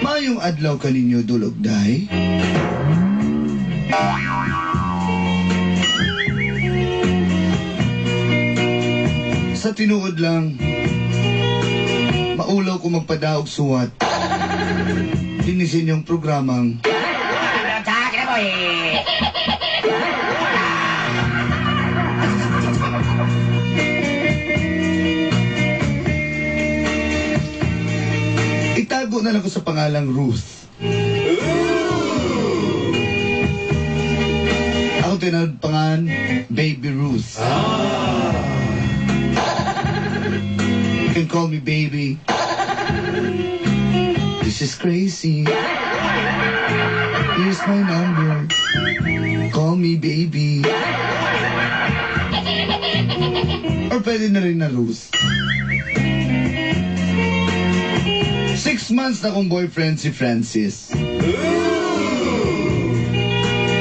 Maayong adlaw kaninyo dulog day. Sa tinuod lang, maulaw ko magpadaog suwat. Dinhi sa inyong programang Itago na lang ko sa pangalang Ruth. Ako tinawag pangan Baby Ruth. You can call me baby. This is crazy. Here's my number. Call me baby. Or pwede na rin na Ruth. 6 months na akong boyfriend si Francis.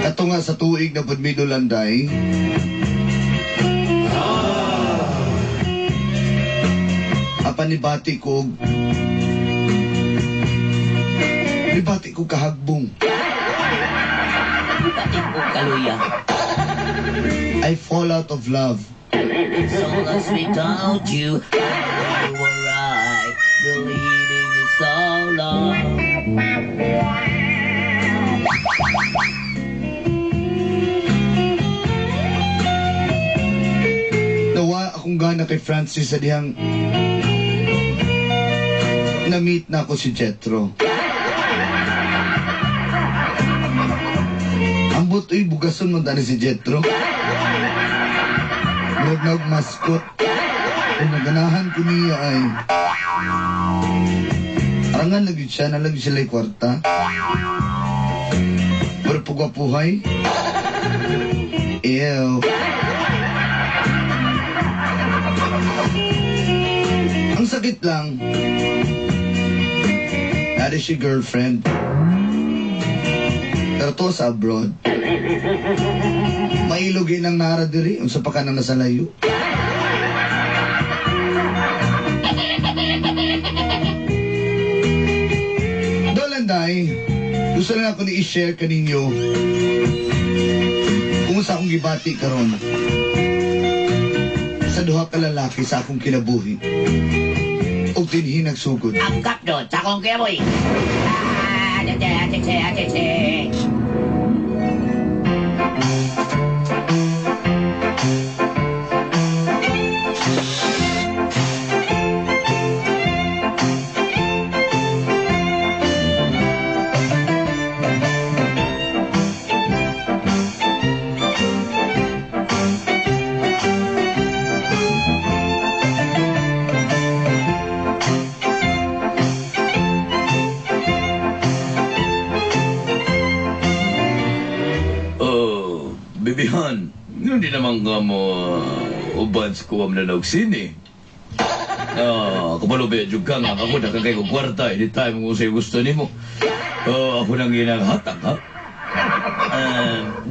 Kato nga sa tuig na pudmido landay. Apan nibati ko kahagbong. Nibati ko kaluya. I fall out of love. So lost without you. You were right, believing you so long. Nawa akong gana kay Francis sa dihang na-meet na ako si Jetro. Ambot, uy, bugason man tani si Jetro. Nagnaog maskot. Kung naganahan ko niya ay arangan lagi siya, nalagi sila kwarta. Pero pugwapuhay. Ew. Ang sakit lang, that is your girlfriend. Pero to sa abroad. Mailugin ang nara diri, unsa pa ka nang nasa layo. Dolanday, gusto lang ako ni i-share kaninyo kung sa akong gibati karon sa duha ka lalaki sa akong kinabuhi ug dinhi nagsugod. Ang kapdo sa akong kinabuhi. Bibihan, hindi naman ka mo uban sa kuwam na naugsini. Kabalo ba yung ka nga, ako nakakay ko kwarta, anytime kung sa'yo gusto ni mo. Ako nang ginanghatag, ha?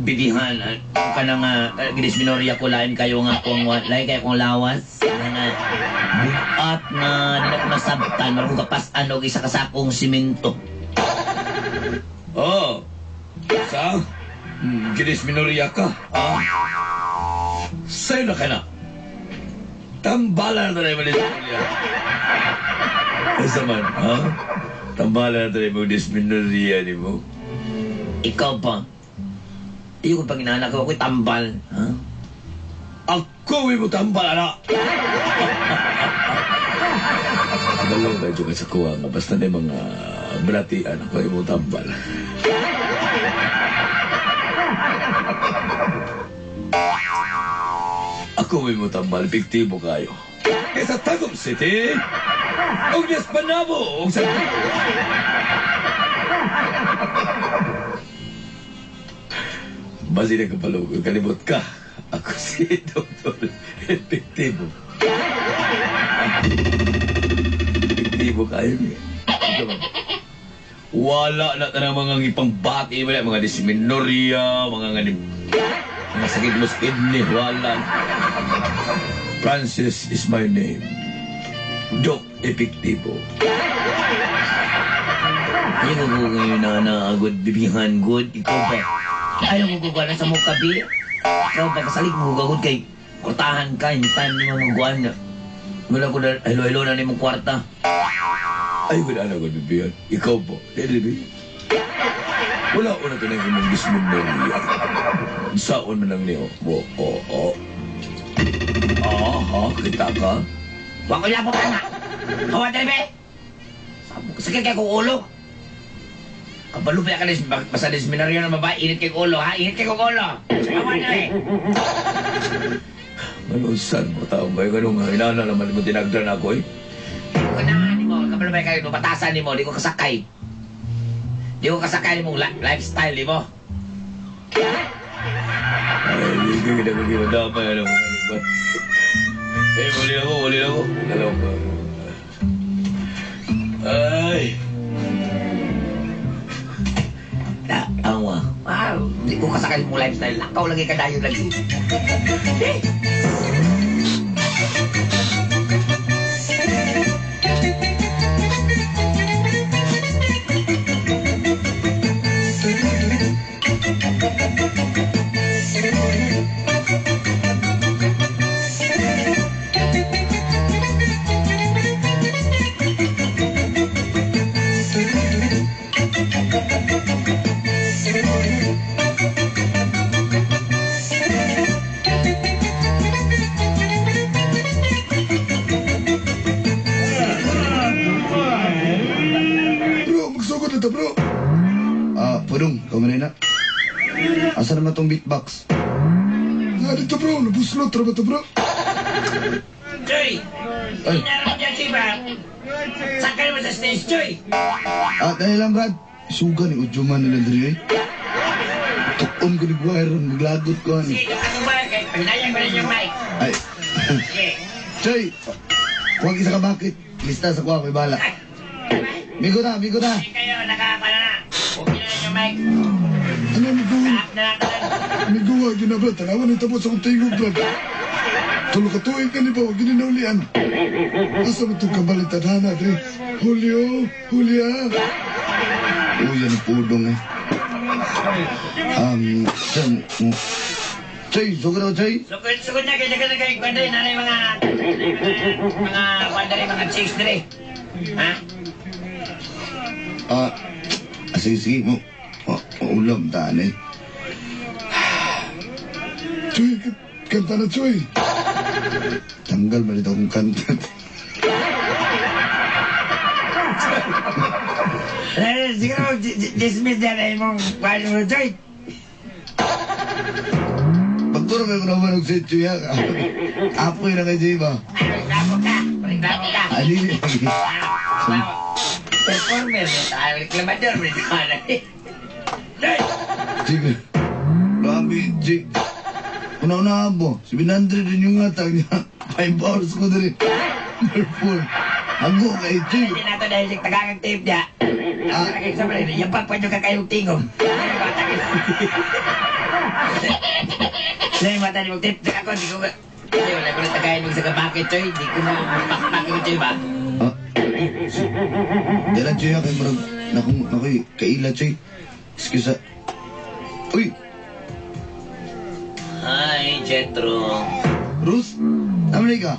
Bibihan, ka na nga, ginis minorya ko, lain kayo nga kung, lain kayo kong lawas. Nga, buat na, di na ko nasabtan, marang kapasan og isa kasakong simento. Oh, sa? Ginis minorya ka, ha? Sa'yo na ka na. Tambala na tayo mo disminorya. Asa man, ha? Tambala na tayo mo disminorya ni mo. Ikaw pa. Iyo ko pang inaanak ko, ako'y tambal, ha? Ako mo tambal, anak! Kabalo medyo ka sa kuha nga, basta na yung mga balatian, ako mo tambal. Ako may mutambal, epektibo kayo. Kaysa Tagum City, og Panabo, og sa Basi na kapalog, kalimot ka. Ako si Dr. Epektibo. Epektibo kayo niya. Wala na tanang mga ngipang bati, wala mga dysmenorrhea, mga nganim, mga sakit mo sa kidney, wala. Francis is my name. Doc Epektibo. Ayaw ko ngayon na na good bibihan good. Ikaw ba? Ayaw ko ko sa mo kabi. Ikaw ba kasalig mo gagud kay kwartahan ka in time ni mo magkuhan na. Wala ko na hello hello na nimo kwarta. Ay, wala na good bibihan. Ikaw ba? Dili bi. Wala ko na kanang imong dysmenorrhea. Saon man lang niyo. O, o, o. Aha, kita ka. Wa ko lang po na. Hawa dali be. Sakit kay kong ulo. Kabalo ba ka nis basta dysmenorrhea na babae, init kay ulo ha, init kay kong ulo. Hawa dali. Manusan mo tao ba? Ganun nga, inana naman mo tinagdan ako eh. Di ko ganahan nimo, kabalo ba kayo batasan nimo, di ko kasakay. Di ko kasakay nimong lifestyle nimo. Ay, hindi ka na magiging ano mo. Eh, muli ako, muli ako. Alam ko. Ay! Taawa. Ah, di ko kasakay mong lifestyle. Lakaw lagi ka dayon lagi. Eh! Bro, magsugod na to, bro. Ah, Pudong, ikaw na. Asa naman tong beatbox? Ah, dito bro, nabuslot ra ba to bro? Joy! Ay. Inaram niya, Joy ba? Sakay mo sa stage, Joy! Ah, dahil lang Brad. Suga ni Ujuman nila diri eh. Tukon ko ni Guayron, maglagot ko ani. Sige, ako ba? Kay Pahinayan ko rin yung mic. Ay, Sige. Choy! Huwag isa ka bakit. Lista sa kuha, may bala. Ay! Migo na, migo na. Hindi kayo, nakakala na. Huwag na yung mic. Ano, migo? Kaap na lang. Migo, wag na Brad. Tanawan ni tapos akong tingog, Brad. Tulo ka tuig ka ni ba, wag ginaulian. Asa mo itong kabalit tadhana, dre? Julio, Julia. Uy, yan ang pudong eh. Saan? Choy, sugod ako, Choy. Sugod, sugod na kayo, sugod na kayo. Kwanda yun, nanay mga... Mga, kwanda rin, mga chicks dre. Ha? Ah, sige, sige. Mo, ulam, taan eh. Choy, kanta na, Choy. Tanggal man ito akong kanta. Eh, siguro, dismiss na na yung kwanda mo, Joy. Pagturo kayo naman og si Choy, ha? Apoy na kay Jay ba? Ay, reklamo ka. Reklamo ka. Ali, Ah, performer, ah, reklamador, reklamador. Joy! Sige. Grabe, Jay. Una-una mo, 700 din yung atag niya. 5 hours ko diri. Perform. Ako kay Jay. Hindi nato dahil sa tagangang tape niya. Ah. Ah. Yung pa pwede ka kayong tingog. Sa mata ni mag-tape ako, di ko Ay, wala ko na tagayin mag sa kabakit, Choy. Di ko na pakpak mo, Choy, ba? Ah. Dala, Choy, kay murag naku, naku, kaila, Choy. Excuse. Uy, Hi, Jetro. Ruth, tama ka?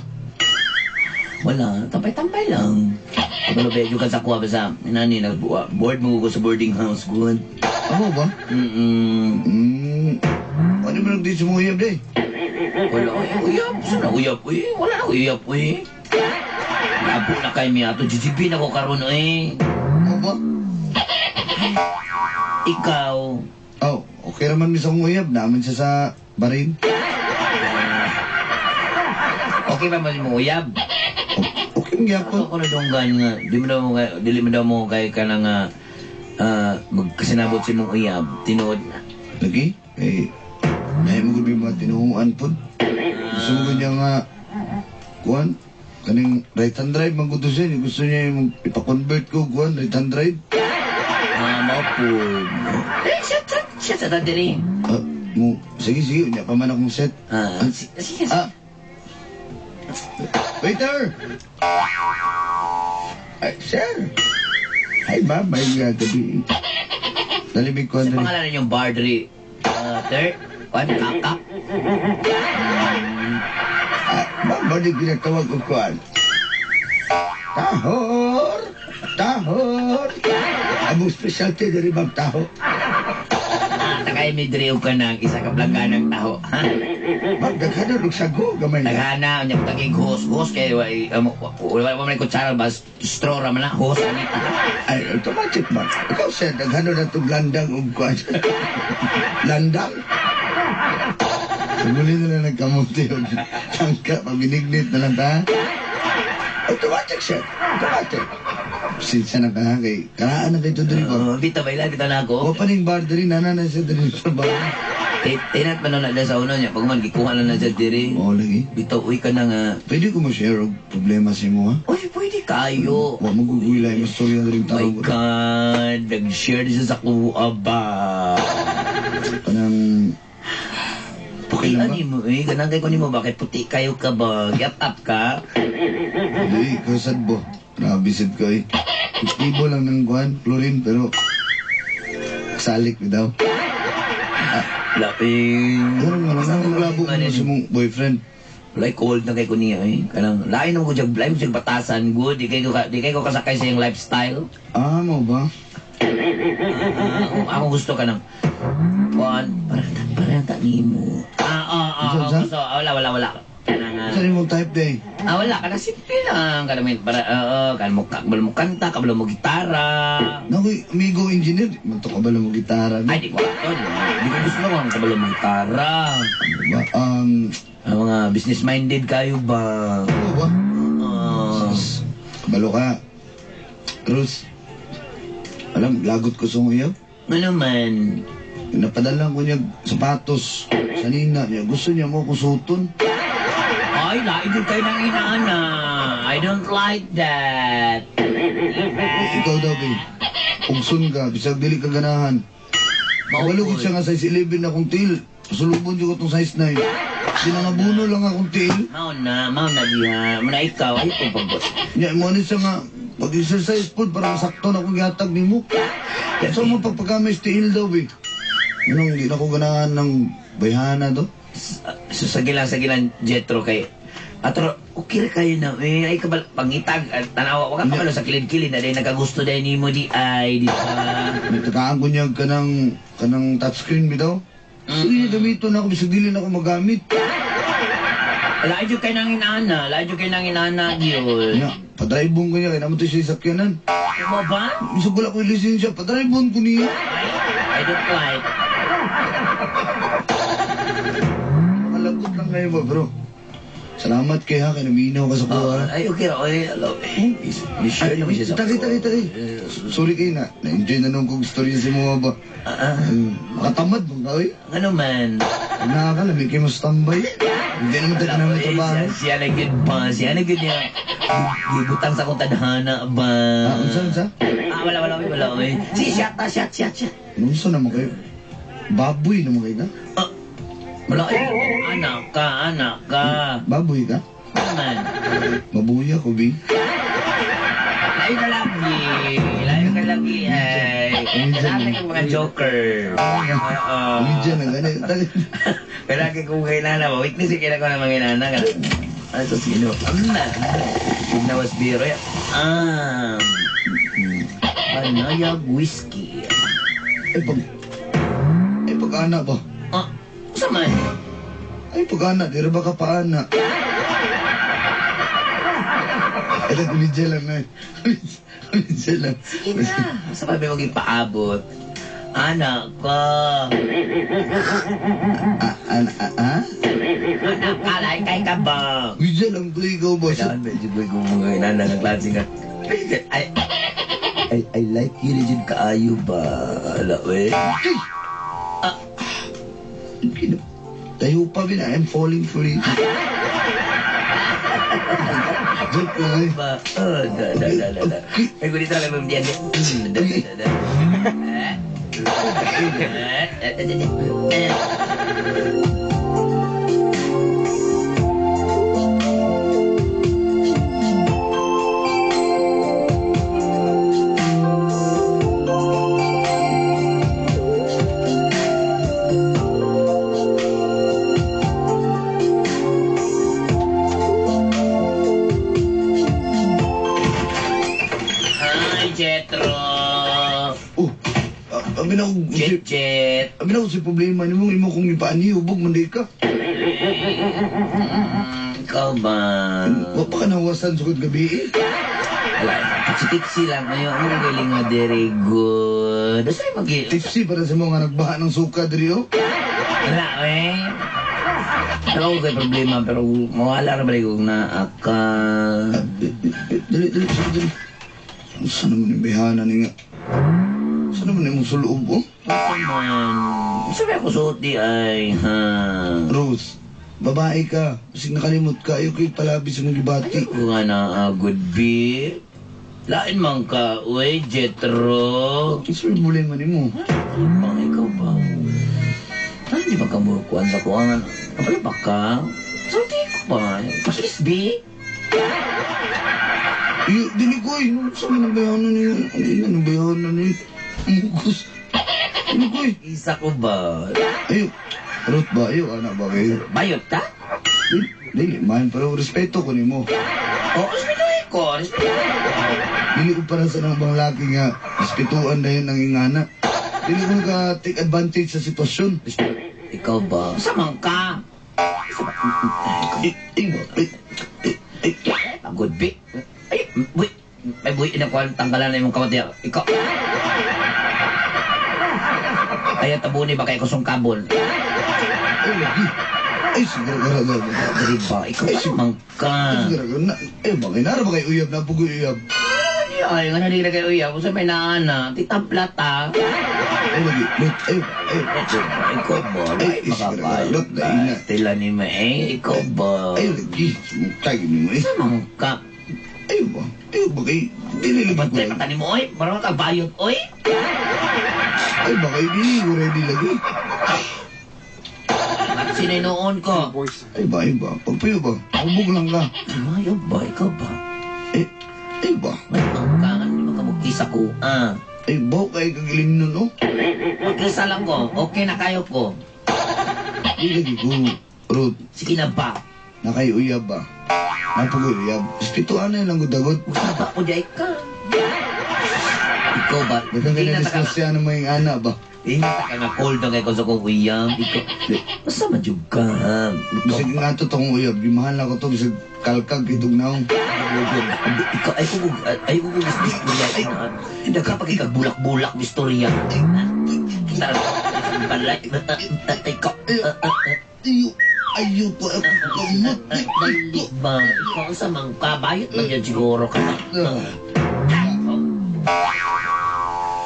Wala, tambay-tambay lang. Kabalo medyo ka sa kuha ba sa nani na board mo ko sa boarding house good. Ako ba? Mm. Ano ba nagdito mo uyab, day? Wala, ay, uyab. Saan na uyab, uy? Wala na uyab, uy. Labo na kay mi ato. GGB na ko karon eh. Ako ba? Ikaw, Oh, okay raman mi sa akong uyab. Naman siya sa barin. Okay ba mo mo uyab? Okay mo gyapon. Ako na donggan nga. Di mo daw mo kay, dili mo daw mo kay ka na nga magkasinabot si mong uyab. Tinuod na. Lagi? Eh, Dahil mo gud mga tinuhuan pod. Gusto mo niya nga kuan kaning right hand drive man gud siya. Gusto niya yung ipa-convert ko kuan right hand drive. Ah, mao po. Eh, shut shut shut sa diri. Ah, mo sige sige unya pa man akong set. Ah, sige. Ah. Waiter. Ay, sir. Ay, ma'am, may gabi. Nalimig ko Sa diri. pangalan ninyong bar diri. Ah, third, kuan kaka. Ah, ma'am, ba di ginatawag ko kuan? Tahor! Tahor! Among specialty diri ma'am, taho. Ah, tagay mi diri og kanang isa ka plangganang taho, ha? Ma'am, daghanon og sago gamay na. Taghana unya tagig hose hose kay wa wa wa man kutsara ba straw ra man na hose ani. Ay, automatic ma'am. Ikaw sir, daghanon na itong landang og kuan. Landang? Sa muli na lang nagkamunti og tangka, pabinignit na lang ta. Automatic sir, automatic. Pasensya na ka ha, kay karaan na kayo diri ba? Oh, bitaw bailan bitaw na ako. Wa pa ning bar diri, nana na siya diri sa bar. Tinat man na sa uno niya pag man gikuha na na siya diri. Oo lagi. Bitaw uy ka na nga. Pwede ko mo share og problema sa imo ha? Uy, pwede kayo. Wa mo gugulay mo storya diri My tao. God, nag-share siya sa kuha ba? Kanang Puti Okay lang ba? ani mo eh, ganang kay ko nimo bakit puti kayo ka ba? Get up ka? Hindi, ikaw sad bo. Grabe sad ko eh. Ibo lang ng kuhan, chlorine, pero salik daw. Laping. Ano nga lang, ang labo mo sa mong boyfriend. Walay cold na kay ko niya eh. Kanang lain naman ko dyan, lain mo dyan batasan good. Di kay ko kasakay sa iyang lifestyle. Ah, mo ba? Ah, ako gusto ka ng kuan para ta nimo. Ah, ah, ah, Unsa, unsa? gusto. Ah, wala wala wala. Kanang, ah, Saan mong type day? ah, wala ka na simple lang. Kanang may para oo, kanang mo kabalo mo kanta, kabalo mo gitara. Naku, amigo engineer, man to kabalo mo gitara. Ay, di ko ato. Di ko gusto lang kabalo mo gitara. Ano ba? Ang mga business minded kayo ba? Ano ba? Ah, Kabalo ka. Cruz, alam, lagot ko sa uyab. ano man? Napadala ko niya sapatos sa nina niya. Gusto niya mo kusuton. Ay, lain yun kayo ng inaana. I don't like that. Ikaw daw, babe. Ugson ka, bisag dili ka ganahan. Kabalo ko siya nga size 11 akong tiil. Pasulubon ko itong size 9. Sinangabuno lang akong tiil. Mao na diha. Mao na ikaw, ay ko pag Nya, mo ni siya nga, pag-exercise po, parang sakto na akong gihatag nimo. So mo pagpagkamay sa tiil daw, babe. Anong hindi na ko ganahan ng bayhana do? So, sa gilang Jetro kay Atro, okay ra kayo na eh. Ay kabal pangitag at tanawa wa ka kabalo sa kilid-kilid na day nagagusto day nimo di ay di ba. May takaan ko niya kanang touchscreen bitaw. Sige, gamiton ako, bisag dili na ako magamit. Lain jud kay nang inaana, lain jud kay nang inaana gyud. Nya, padribon ko niya, kay naman to siya sakyanan. Mo ba? Bisag wala ko yung lisensya, padribon ko niya. Ay, I don't like. Malagot lang kayo ba, bro? Salamat kay ha, kay naminaw ka sa kuha. Ay, okay ra oy. Alo. Ni-share naman siya sa Taki, taki, taki. Sorry kayo na. Na-enjoy na nung kong storya sa mga ba. Ah, ah. Makatamad mo ka, oy. Ano man? Nakakalami kayo mas tambay. Hindi naman tayo naman Oy, trabaho. siya na gyud ba? Siya na gyud niya. Gibutang sa akong tadhana ba? Ah, unsa, unsa? Ah, wala, wala, wala, oy. Si, shot, ah, shot, shot, shot. Unsa naman kayo? Baboy naman kayo ka? Ah, wala, eh. Anak ka, anak ka. Baboy ka? Ano man? Mabuya ko, bi. Layo ka lagi. Layo ka lagi, ay. Kailangan kang mga joker. Oo. Comedian na gani. Kailangan kong kailangan mo. Weakness yung kailangan ko ng mga inana. Ano ito sino? Amma. Nawas biro ya. Ah. Panayag whiskey. Ay, pag... Ay, pag-ana ba? Ah, sa man? Ay, pag-ana. Di ba ka paana? Ay, comedian lang na. Comedian lang. Sige na. Sa pa may maging paabot? Anak ka. Ah, ah, ah, ah? Anak ka, lain kay ka ba? Comedian lang to ikaw ba? Kailangan medyo boy kung mga inana ng klase nga. I, I like you legit kaayo ba? Ala, we. Ay! Ah. Tayo pa bin, I'm falling for you. Joke lang eh. Ba, oh, da, da, da, da, da. Ay, guli talaga mo diyan. Da, da, da, da. Eh? Eh, eh, eh, eh, eh. Hi, Jetro. Oh, abi na ako, Jet, Jet. abi na ako sa problema nimo, imo kong ipaani, hubog man di ka. Ikaw ba? Wa pa ka nawasan sugod gabi eh. Wala, tiksi-tiksi lang. Ayaw, ang galing nga, very good. Basta yung mag- Tipsy para sa mga nagbaha ng suka diri oh. Wala, eh. Pero ako kay problema, pero mawala na ba yung naaka? Ah, dali, dali, dali, dali. Saan naman yung bihana ni nga? Saan naman yung suloob oh? Asa man? Sabi ako suot di ay, ha? Rose, babae ka. Basig nakalimot ka, ayaw kayo palabi sa mga gibati. Ko nga na, good be. Lain man ka, uy, Jetro. Ano sa problema nimo? Bang, ikaw ba? Ay, hindi ba ka mukuan sa kuangan? Kapala ba ka? Sulti ko ba? Pakis, be. Iyo, dili ko eh. Saan man ang bayana niyo? Ang ina ng bayana niyo. Mugos. Dili ko eh. Isa ko ba? Ayo, Ruth ba? Ayo, anak ba kayo? Bayot ta? Dili, dili man, pero respeto ko nimo. Oo, respetuhin ko. Respetuhin ko. Dili ko para sa nang bang laki nga, respetuan na yun ang ingana. Dili ko naka-take advantage sa sitwasyon. Ikaw ba? Samang ka? Ay, ay, ay, ay, ay. Pagod, be. Ay, buwi. May buwi na kuhan, tanggalan na yung kamati. Ikaw. Ay, ang tabuni ba kayo kusong kabon? Ay, lagi. Ay, siguro, gara, gara, gara. Diri ba? Ikaw ba namang ka? Ay, siguro, na, ay, bakit nara ba kayo uyab na pugoy uyab? Ay, nga na kayo uyab. Kung sa may naana, titabla ta. Ay, lagi, Ruth, ay, ay, Ikaw ba? Ay, Ay, makakayo siguro, na ina. Tila ni May. Ikaw ba? ay, lagi. Sumutay mo eh. Samang ka? Ay ba? Ay ba kay? Dili lagi ko. Bantay pa mo, oy. Parang ka bayot, oy. Ay ba kay? Dili ko ready lagi. Sininoon ko. Ay ba? Ay ba? Pagpayo ba? Hubog lang ka. Mayo ba? Ikaw ba? Eh, ay ba? May pangkangan, di ba ka magkisa ko? Ah. Ay ba kay kagaling nun oh? Magkisa lang ko. Okay na kayo ko. Di lagi ko. Ruth, Sige na ba? nakay uyab ba? Napagoy uyab. Respetuan na lang gud-agod. Usaba ko di ka. Ikaw ba? Daghang Hindi kay na na ta ka diskusya ng mga ana ba? Hindi na ka nga cold na kay ko sa kong uyam. Ikaw, basta madyug ka. Ha? Ikaw, Bisag nga to tong uyab, gimahal na ko to bisag kalkag itong naong. ikaw, ay ko ay ko istorya. Hindi ka pag ikagbulak-bulak istorya. Tara, balay, ikaw, Ayo, ayo po ako kamot. dali ba? Ikaw sa mangka, bayot man yan siguro ka.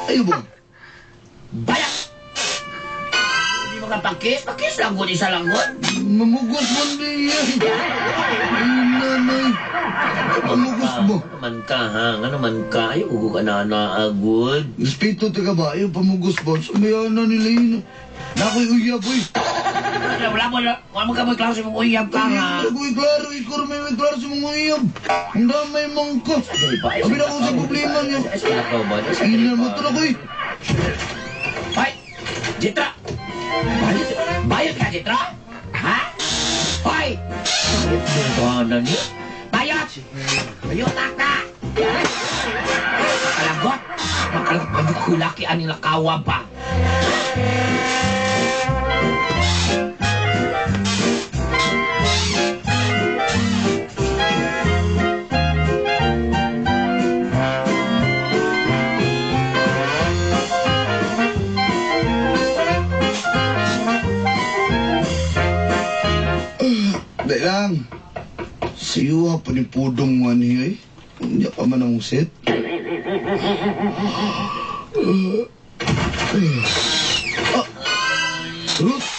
Ayo ba? Bayat! Hindi mo ka pakis? Pakis lang gud, isa lang gud. Mamugos mo niya. Ay, nanay. Mamugos mo. Ano man ka, ha? Ano man ka? Ay, ugo ka na na, agud. Respeto te ka ba? Ayaw pamugos ba? Sumayaw na nila yun. Nakoy uyab, uy. Wala, wala, wala. Wala mo ka mo klaro sa mong uyab ka, ha? Ay, ko'y klaro. Ikaw may may klaro sa mga uyab. Ang damay mong ko. Abi na ako sa problema niya. Ay, sa lakaw ba? Ay, sa Ina mo to na ko'y. Ay! Jitra! Bayot! Bayot ka, Jitra? Ha? Hoy! Bayot na niyo? Bayot! Bayot na ka! Makalagot! Makalagot! Kulaki ani lakawa ba? Dahil lang. Sa'yo ha, panipudong nga niya eh. Hindi pa man ang set. Ah! Ruth!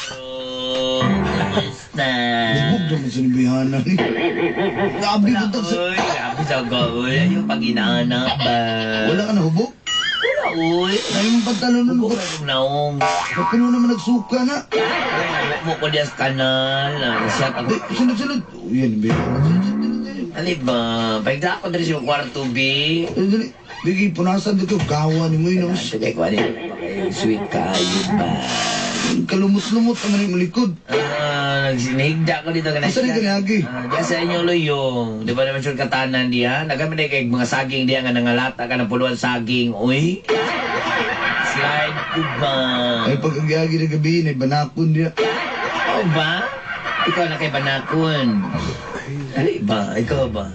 Kamusta? Bubog naman sa nibihana ni. Grabe Wala, ko sa. uy. Grabe sa ko, uy. Ayaw pag inaanap ba? Wala ka na hubog? Wala, uy. Ay, mong pantalon nun. Hubog na kong naong. Ba't ka naman nagsuka na? Mo ko diya sa kanal. Siya ako. Ay, sunod, sunod. Oh, yan, bihana. Ano ba? Pagda ako diri sa kwarto, bi. Dali, dali. Bigay, punasan dito. Gawa ni mo yun. Sige, kuha niya. Sweet kayo ba? Kalumot-lumot naman yung likod. Ah, nagsinigda ko dito. Asa ni kaniagi? Ah, diya sa inyo luyong. Di ba naman sure katanan diya? Nagami na kay mga saging diya nga nangalata ka ng puluan saging. Uy! Slide ko ba? Ay, pag ang giyagi na gabi, ay banakon niya. Oo ba? Ikaw na kay Banakon. Ano ba? Ikaw ba?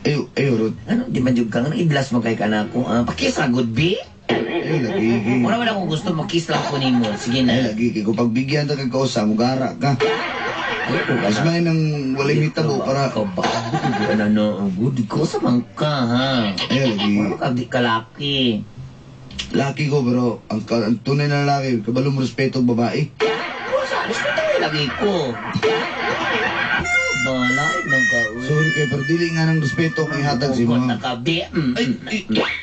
Ayo, ayo, Rod. Ano, di man jud ka? Anong iblas mo kay kanako? Ah, pakisagod, bi? Ayo, lagi. Wala wala akong gusto, makis lang ko nimo. Sige Ay, na. lagi. Kay kung pagbigyan ta kag kausa, mugara ka. Ay, ko Mas may nang walay mitabo para. Ikaw ba? Ano, no, good ko sa mangka, ha? Ayo, lagi. Wala ka, di kalaki. Laki ko, pero ang tunay na lalaki, kabalo mo respeto ang babae. Wala sa, respeto mo lagi ko. Balay, mangka, uy. Sorry kay, pero dili nga ng respeto ang ihatag si Hugot mga. na ka, bi. Ay,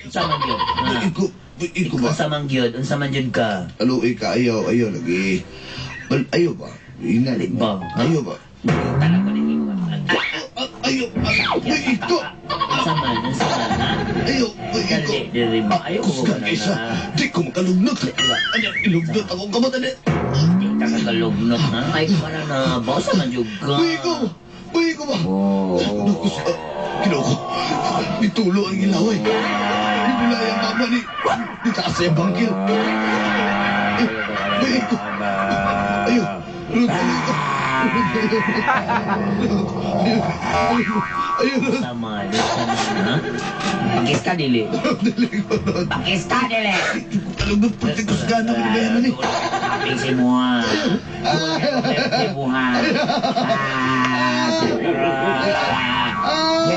Unsa man yun? Ha? Iko, iko ba? Unsa man gyud? Unsa man gyud ka? Aluoy ka, ayaw, ayaw, lagi. Bal, ayaw ba? Ina, Dali ba? Ayaw ba? Tala ko din mo. Ayaw, ay, iko! Unsa man? Unsa man, ha? Ayaw, ay, iko! Dali, dili ba? Ayaw ko Kusgan na kaysa, na. di ko makalugnot. Ano, ilugnot ako kamot, ano? Di ka kakalugnot, ha? Ay, ka na na. Bausa man gyud ka. Uy, iko! Uy, iko ba? Oh. Nakus, Ginoo ko, nitulo ang ilaway. Nibulay ang mama ni, nitaas sa bangkil. Uy, iko! Ayaw, Rod, ayaw ko. Ayaw, ayaw, Rod. Unsa man? Unsa man, ha? Pakis ka, dili. Dili ko, Rod. Pakis ka, dili. Kalugnot, pati kusgan ako ni Bayanan ni. Kaping si Mua. Si Mua. Ah,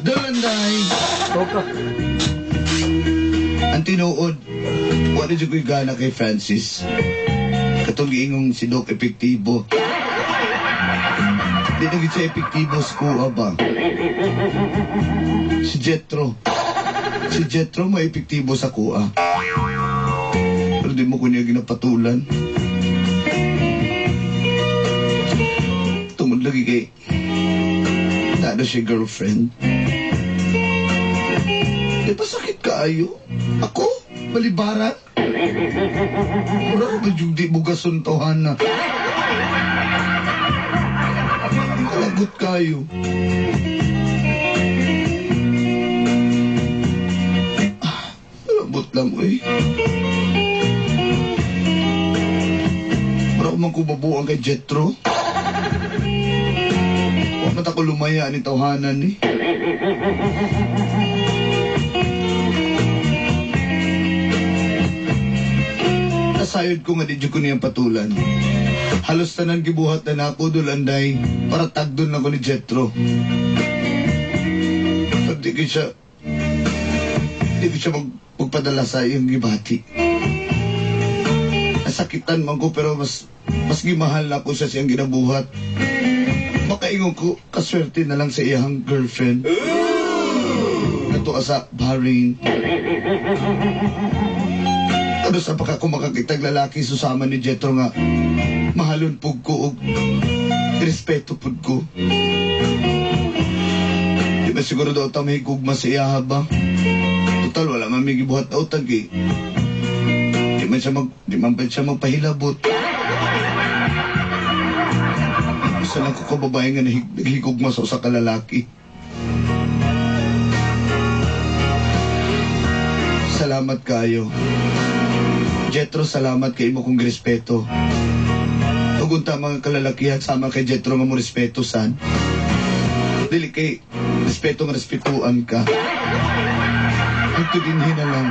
Dalanday! Oka. Ang tinuod, wala dyan ko'y gana kay Francis. Katong giingong si Doc epektibo. Di na gid siya epektibo sa kuha ba? Si Jetro. Si Jetro may epektibo sa kuha. Pero di mo ko niya ginapatulan. Tungod lagi kay na siya girlfriend. Di ba sakit kaayo? Ako? Balibaran? Wala ba yung di bugason tawhan na? Kalagot kayo. Ah, Malambot lang, uy. Para man ko babuang kay Jetro. Huwag man ako lumaya ni tawhanan ni. Nasayod ko nga di ko niyang patulan. Halos tanan gibuhat na nako dulanday para tagdon na ko ni Jetro. Pero di ko siya magpadala sa iyang gibati. Nasakitan man ko pero mas gimahal na ko siya siyang ginabuhat. Makaingon ko, kaswerte na lang sa iyang girlfriend. Nato sa Bahrain. Ano sa baka kung makakitag lalaki susama ni Jetro nga mahalon pug ko og respeto pud ko. Di ba siguro daw ta may gugma sa iya ba? Total wala man may gibuhat na utang kay di man siya magpahilabot. Usa lang ko ka babae nga naghigugma sa usa ka lalaki. Salamat kayo. Jetro, salamat kay imo kong respeto. Ug unta mga kalalakihan sama kay Jetro nga mo respeto san. Dili kay respeto nga respetuan ka. Ang tudinhin na lang.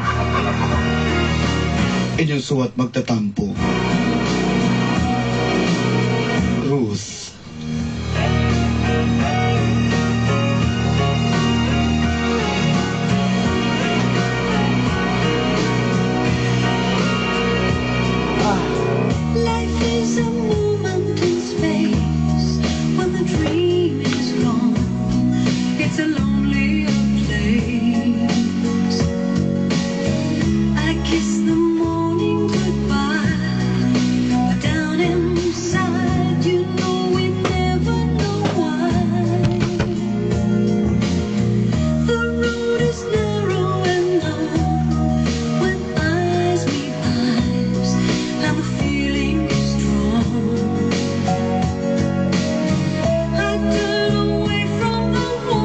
Inyong suwat magtatampo. Ruth.